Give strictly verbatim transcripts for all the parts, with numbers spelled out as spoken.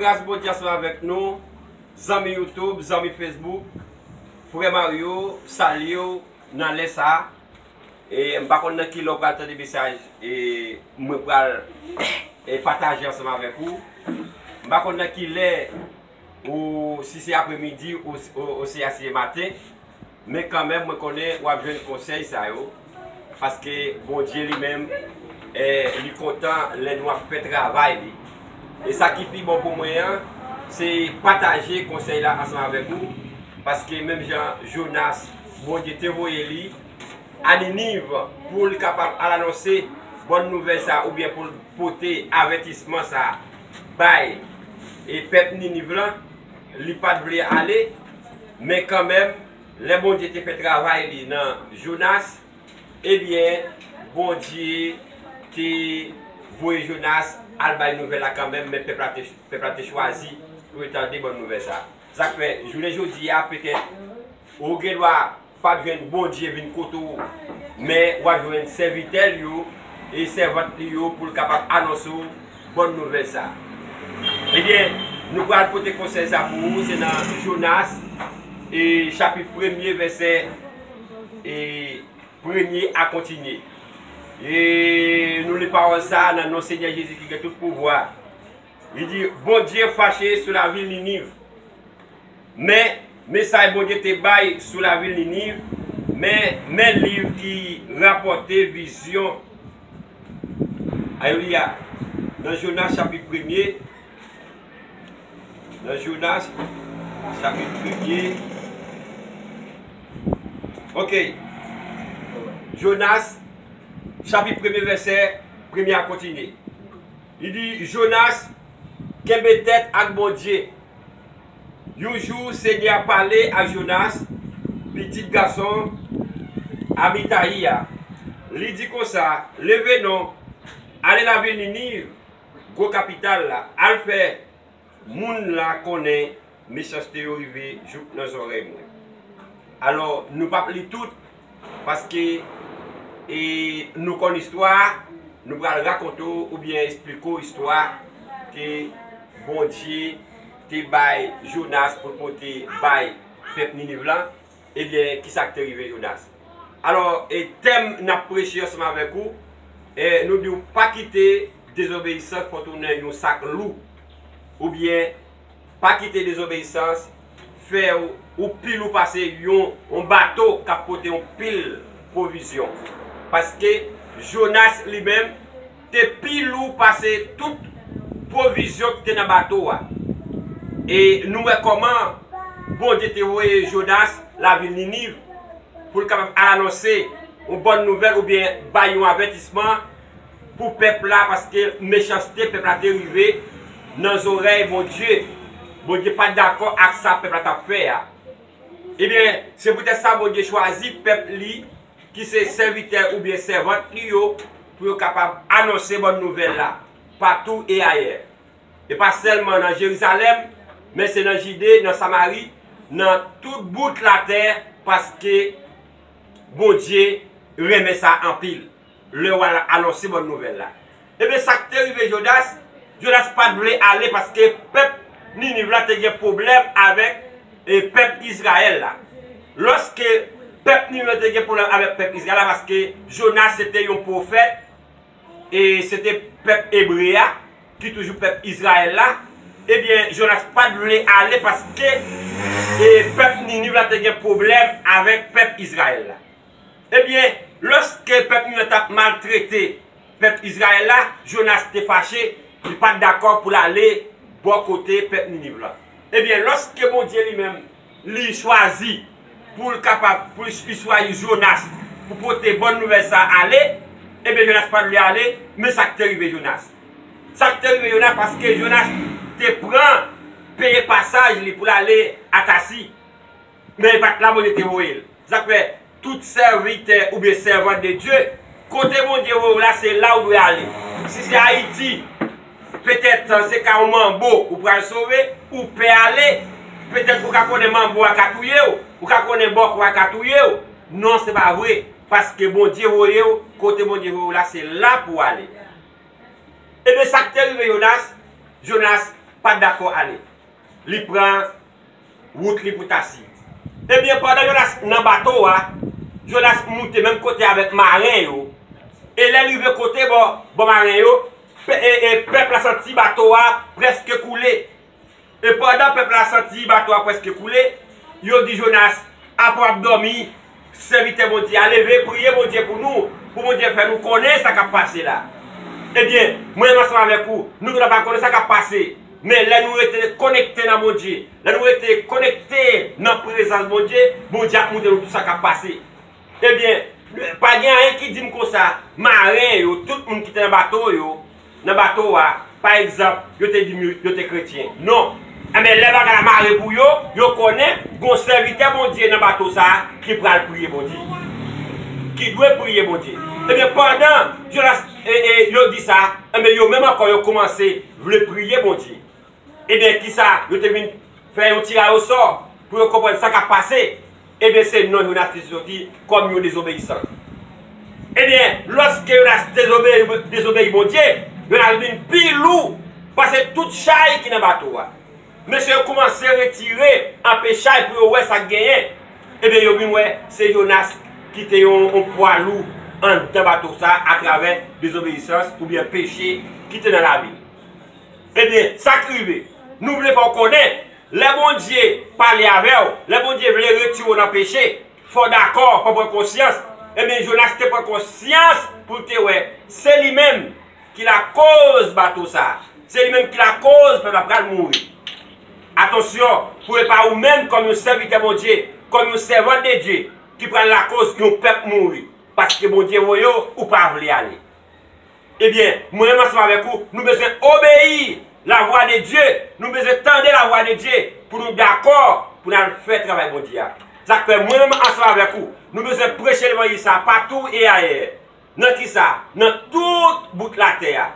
Gras Bondye ansanm avèk nou, zanmi YouTube, zanmi Facebook, frè Mario, salye w nan lè sa a. E m pa konn nan ki lè w pral tande mesaj e mwen pral e pataje ansanm avèk ou. M pa konn nan ki lè ou, si se apremidi ou, ou, ou si se maten, men kanmenm mwen konnen w ap jwenn konsèy sa yo, paske Bondye li menm, eh, li kontan lè nou ap fè travay li. E sa ki pi bon pou mwen an, se pataje konsèy la ansanm avèk ou, paske menm jan Jonas, Bondye te voye li a Niniv pou l kapab al anonse bòn nouvèl sa a, oubyen pou l pote avètisman sa a bay e pèp Niniv lan, li pa t vle ale, men kanmenm, lè Bondye te fè travay li nan Jonas, ebyen, Bondye te voye Jonas al bay nouvèl la kanmenm, men pèp la te, pèp la te chwazi pou yo tande bòn nouvèl sa a. Sa k fè, jounen jodi a, petèt, ou gen dwa p ap jwenn Bondye vin kote w, men w ap jwenn sèvitè l yo e sèvant li yo pou l kapab anonse w bòn nouvèl sa a. Ebyen, nou pral pote konsèy sa pou ou, se nan Jonas, e chapit premye, vèsè e premye a kontinye. E nou li pawòl sa a nan non Senyè Jezi ki gen tout pouvwa. Li di, Bondye fache sou lavil Niniv. Men, mesaj Bondye te bay sou lavil Niniv, men, men liv ki rapòte vizyon. Alelouya. Nan Jonas chapit premye, nan Jonas chapit premye, ok. Jonas chapit premye, vèsè premye a kontinye. Li di, Jonas, kenbe tèt ak Bondye. Yon jou, Senyè a pale ak Jonas, pitit gason Amitayi a. Li di konsa, leve non, ale lavil Niniv, gwo kapital la, al fè moun la konnen mechanste yo rive jouk nan zòrèy mwen. Alò, nou p ap li tout, paske, e, nou konn istwa a, nou pral rakonte w oubyen eksplike w istwa ke Bondye te bay Jonas pou l pote bay pèp Niniv lan. Ebyen, kisa k te rive Jonas? Alò, e tèm n ap preche ansanm avèk ou, e, nou di w pa kite dezobeyisans fè w tounen yon sak lou, oubyen pa kite dezobeyisans fè w, ou pi lou pase yon, yon bato k ap pote yon pil pwovizyon. Paske Jonas li menm te pi lou pase tout pwovizyon ki te nan bato a. E nou wè kòman Bondye te voye Jonas lavil Niniv pou l kapab al anonse yon bòn nouvèl oubyen bay yon avètisman pou pèp la, paske mechanste pèp la te rive nan zòrèy Bondye. Bondye pa t dakò ak sa pèp la t ap fè a. Ebyen, se poutèt sa Bondye chwazi pèp li, ki se sèvitè oubyen sèvant li yo, pou yo kapab anonse bòn nouvèl la patou e ayè. E pa sèlman nan Jerizalèm, men se nan Jide, nan Samari, nan tout bout latè, paske Bondye renmen sa anpil, lè w al anonse bòn nouvèl la. Ebyen, sa k te rive Jonas, Jonas pa t vle ale paske pèp Niniv la te gen pwoblèm avèk, e, pèp Izrayèl la. Lòske pèp Niniv la te gen pwoblèm avèk pèp Izrayèl la, paske Jonas se te yon pwofèt, e se te pèp ebre a, ki toujou pèp Izrayèl la, ebyen, Jonas pa t vle ale paske, e, pèp Niniv la te gen pwoblèm avèk pèp Izrayèl la. Ebyen, lòske pèp Niniv la t ap maltrete pèp Izrayèl la, Jonas te fache, li pa t dakò pou l ale bò kote pèp Niniv la. Ebyen, lòske Bondye li menm, li chwazi pou l kapab, pou li, li chwazi Jonas pou pote bòn nouvèl sa a ale, ebyen, Jonas pa t vle ale, men sa k te rive Jonas. Sa k te rive Jonas, paske Jonas te pran peye pasaj li pou l ale a Tasi. Men li pa t la Bondye te voye l. Sa k fè, tout sèvitè oubyen sèvant de Dye, kote Bondye voye w la, se la ou dwe ale. Si se Ayiti, petèt se ka yon manbo ou pral sove, ou pè ale, petèt ou ka konnen manbo a ka touye w, ou ka konnen bòkò a ka touye w. Non, se pa vre, paske Bondye voye w, kote Bondye voye w la, se la pou w ale. Ebyen, sa k te rive Jonas, Jonas pa t dakò ale. Li pran wout li pou Tasi. Ebyen, pandan Jonas nan bato a, Jonas moute menm kote avèk maren yo. E lè l rive kote bò, bò maren yo, pe- e- e pèp la santi bato a prèske koule. E pandan pèp la santi bato a prèske koule, yo di Jonas, "Apa w ap dòmi, sèvitè Bondye a, leve, priye Bondye pou nou, pou Bondye fè nou konnen sa k ap pase la." Ebyen, mwen menm ansanm avèk ou, nou tout la pa konnen sa k ap pase. Men lè nou rete konekte nan Bondye, lè nou rete konekte nan prezans Bondye, Bondye ap montre nou tout sa k ap pase. Ebyen, pa gen anyen ki di m konsa, maren yo, tout moun ki te nan bato yo, nan bato a, pa egzanp, yo te di m yo, yo te kretyen. Non. Enben, lè bagay la mare pou yo, yo konnen gon sèvitè Bondye nan bato sa a ki pral priye Bondye. Ki dwe priye Bondye. Ebyen, pandan Jonas, e, e, yo di sa, enben, yo menm ankò, yo kòmanse vle priye Bondye. Ebyen, kisa? Yo te vin fè yon tiray osò pou yo konprann sa k ap pase. Ebyen, se non Jonas ki soti kòm yon dezobeyisan. Ebyen, lòske Jonas dezobeyi, dezobeyi Bondye, Jonas vin pi lou pase tout chay ki nan bato a. Mesye yo kòmanse retire anpe chay pou yo wè sa k genyen. Ebyen, yo vin wè se Jonas ki te yon, yon pwa lou anndan bato sa a atravè dezobeyisans oubyen peche ki te nan lavi l. Ebyen, sa k rive? Nou vle fè w konnen, lè Bondye pale avè w, lè Bondye vle retire w nan peche, fò w dakò, fò w pran konsyans. Ebyen, Jonas te pran konsyans pou l te wè, se li menm ki lakoz bato sa a. Se li menm ki lakoz pèp la pral mouri. Atansyon, pou e pa ou menm kòm yon sèvitè Bondye, kòm yon sèvant de Dye, ki pral lakoz yon pèp mouri. Paske Bondye voye w, ou pa vle ale. Ebyen, mwen menm ansanm avèk ou, nou bezwen obeyi lavwa de Dye, nou bezwen tande lavwa de Dye pou nou dakò pou n al fè travay Bondye a. Sa k fè mwen menm ansanm avèk ou, nou bezwen preche levanjil sa a patou e ayè. Nan kisa? Nan tout bout latè a.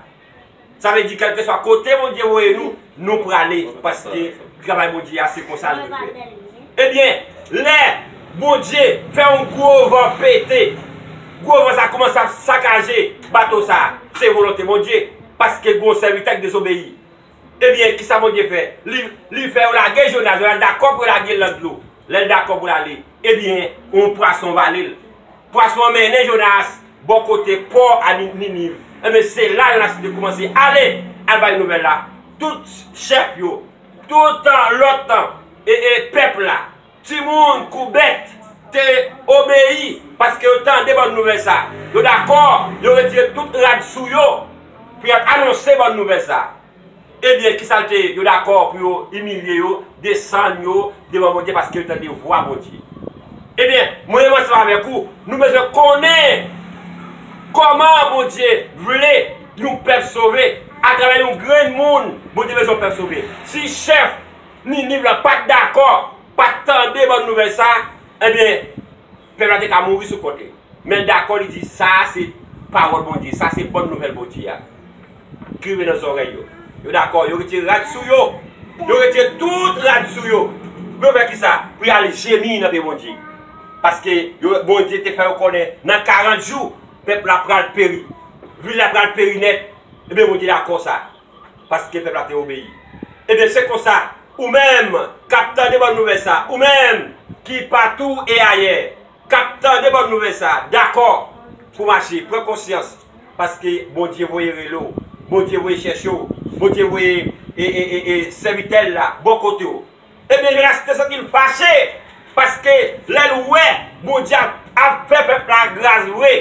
Sa vle di, kèlkeswa kote Bondye voye nou, nou prale, paske travay Bondye a, se konsa l dwe fèt. Ebyen, lè Bondye fè yon gwo van pete, gwo van sa kòmanse ap sakaje bato sa, se volonte Bondye, paske gen yon sèvitè k dezobeyi. Ebyen, kisa Bondye fè? Li, li fè yo lage Jonas, Jonas dakò pou yo lage l nan dlo. Lè l dakò pou l ale, ebyen, yon pwason vale l. Pwason an mennen Jonas bò kote pò a Ni- Niniv. Ebyen, se la Jonas te kòmanse ale, al bay nouvèl la. Tout chèf yo, tout, ah, lòt, ah, e, e pèp la, timoun kou bèt, te obeyi, paske yo tande bòn nouvèl sa. Yo dakò, yo retire tout rad sou yo, pou y al anonse bòn nouvèl sa. Ebyen, kisa l te ye? Yo dakò pou yo imilye yo, desann yo devan Bondye, paske yo tande vwa Bondye. Ebyen, mwen menm ansanm avèk ou, nou bezwen konnen kòman Bondye vle yon pèp sove. Atravè yon grenn moun, Bondye bezwen yon pèp sove. Si chèf Niniv la pa t dakò, pa t tande bòn nouvèl sa, ebyen, pèp la te ka mouri sou kont li. Men l dakò, li di, "Sa a se pawòl Bondye, sa se bòn nouvèl Bondye a ki rive nan zòrèy yo." Yo dakò, yo retire rad sou yo. Yo retire tout rad sou yo. Pou yo fè kisa? Pou y al jemi nan pye Bondye. Paske yo, Bondye te fè yo konnen, nan karant jou, pèp la pral peri. Vil la pral peri nèt. Ebyen, Bondye dakò sa. Paske pèp la te obeyi. Ebyen, se konsa, ou menm k ap tande bòn nouvèl sa, ou menm ki patou e ayè, k ap tande bòn nouvèl sa, dakò pou mache, pran konsyans, paske Bondye voye rele w, Bondye voye chèche w, Bondye voye e, e, e, e sèvitè l la bò kote w. Ebyen, Jonas te santi l fache, paske lè l wè Bondye ap, ap fè pèp la gras vre,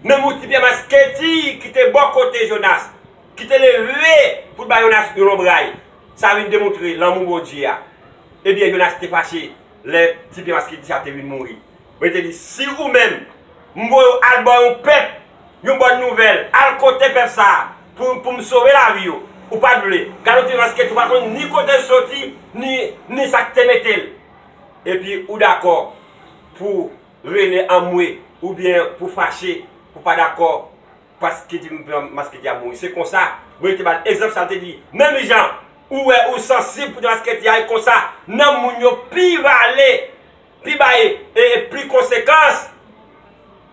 menm yon ti pyè masketi ki te bò kote Jonas, ki te leve pou l bay Jonas yon lonbray, sa vin demontre lanmou Bondye a. Ebyen, Jonas te fache lè ti pyè masketi sa te vin mouri. Mwen te di, "Si ou menm, m voye w al ba yon pèp yon bòn nouvèl, al kote pèp sa a pou, pou m sove lavi yo, ou pa t vle. Gade yon ti masketi, ou pa konn ni kote l soti, ni, ni sa k te mete l. Epi ou dakò pou rele anmwe, oubyen pou fache, pou pa dakò, paske ti masketi a mouri." Se konsa, mwen te ba l egzanp sa, l te di, "Menm jan ou wè ou sansib pou ti masketi a, e konsa, nanm moun yo pi vale, pi bay, e, e pli konsekans."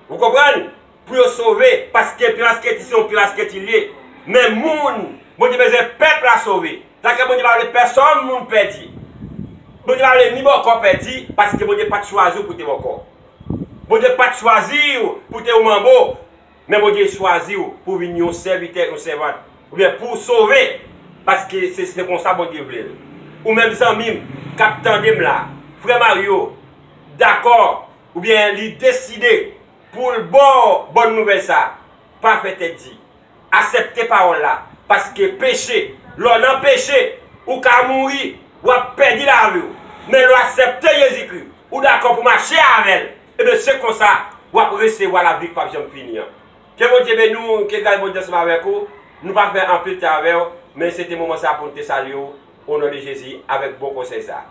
Ou konprann? Pou yo sove, paske pyè masketi se yon pyè masketi l ye. Men moun, Bondye bezwen pèp la sove. Sa ke Bondye pa vle pèsonn moun pèdi. Bondye pa vle ni bòkò pèdi, paske Bondye pa t chwazi w pou te bòkò. Bondye pa t chwazi w pou te yon manbo, men Bondye chwazi w pou vin yon sèvitè, yon sèvant, oubyen pou w sove, paske se, se konsa Bondye vle l. Ou menm zanmi m k ap tande m la, frè Mario, dakò, oubyen li deside pou l ba w bòn nouvèl sa, pa fè tèt di. Aksepte pawòl la, paske peche, lè w nan peche, ou ka mouri, w ap pèdi lavi w. Men lè w aksepte Jezikri, ou dakò pou mache avè l, ebyen se konsa w ap resevwa lavi k p ap janm fini an. Ke Bondye beni w, ke gras Bondye ansanm avèk ou. Nou pa fè anpil tan avè w, men se te moman sa pou n te salye w, o non de Jezi, avèk bon konsèy sa.